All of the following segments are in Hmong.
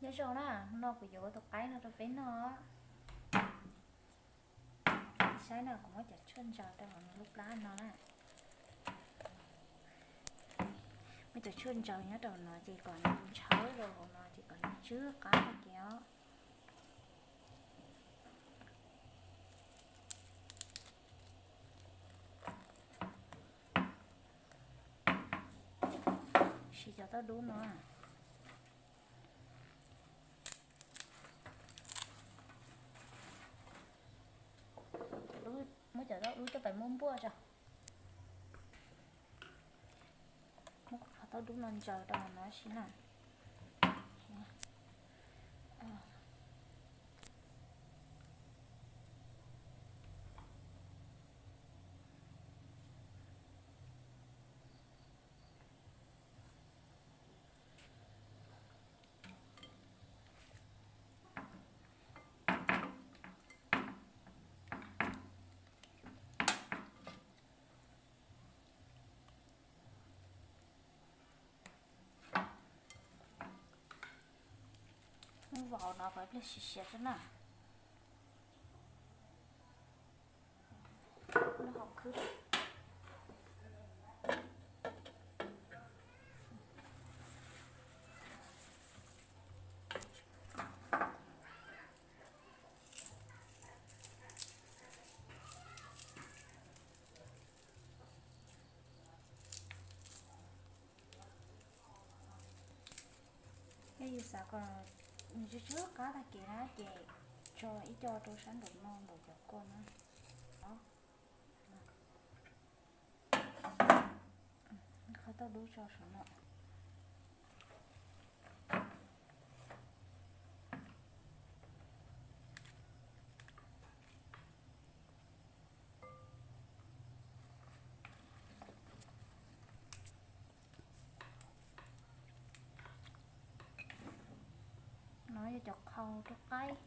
Nyob zoo na, no kuv yuav ua tus qaib no rau peb noj. Saib no, kuv muab cov tshuaj ntsaws rau hauv lub plab no na. Muab cov tshuaj ntsaws nyob rau no ces kom nws ntshawv rau hauv no ces kom nws tsw qab tag kev os. Siv cov tauj dub no. Muab cov tauj dub coj pais muab npuaj tso. Muab qhov tauj dub no ntsaws rau no si na. Muab vau no kom ib pliag siav siav xwb na. Lub hauv khwb. Yog yus xav kom nws tsw tsw qab tag kev na ces tso ib co rau sab nraum no ntaus cov kua na. Qhov tauj dub tso saum no. No yog cov qhau rau qaib.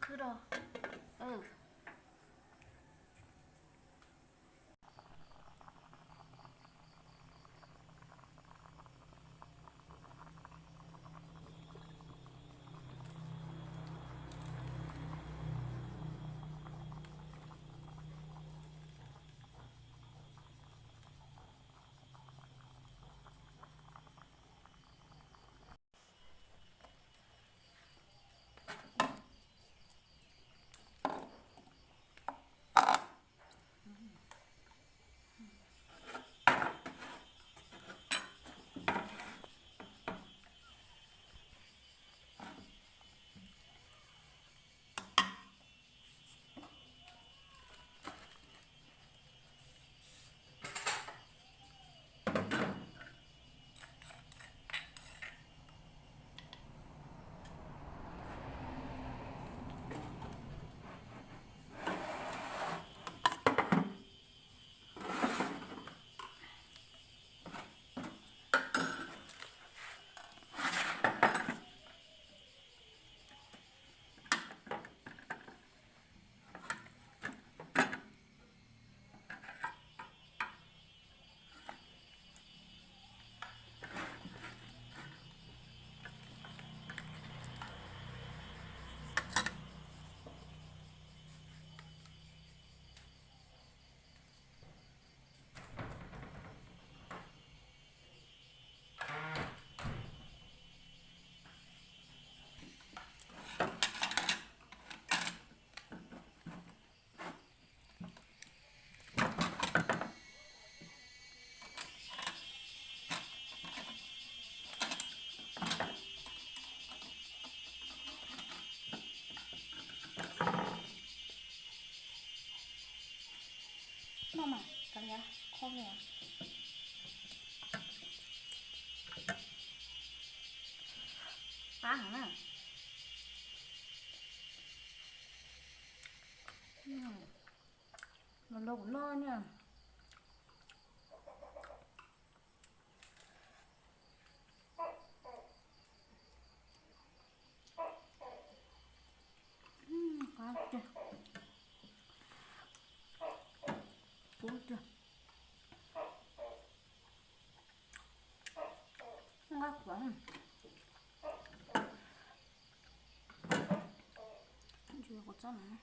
Khwb rau. Mas kov yav qhov li. Qab heev na. Los los kuv noj na. Qab tiag. Kub tiag. Nqab qhuav. Ntsis kuv txob no.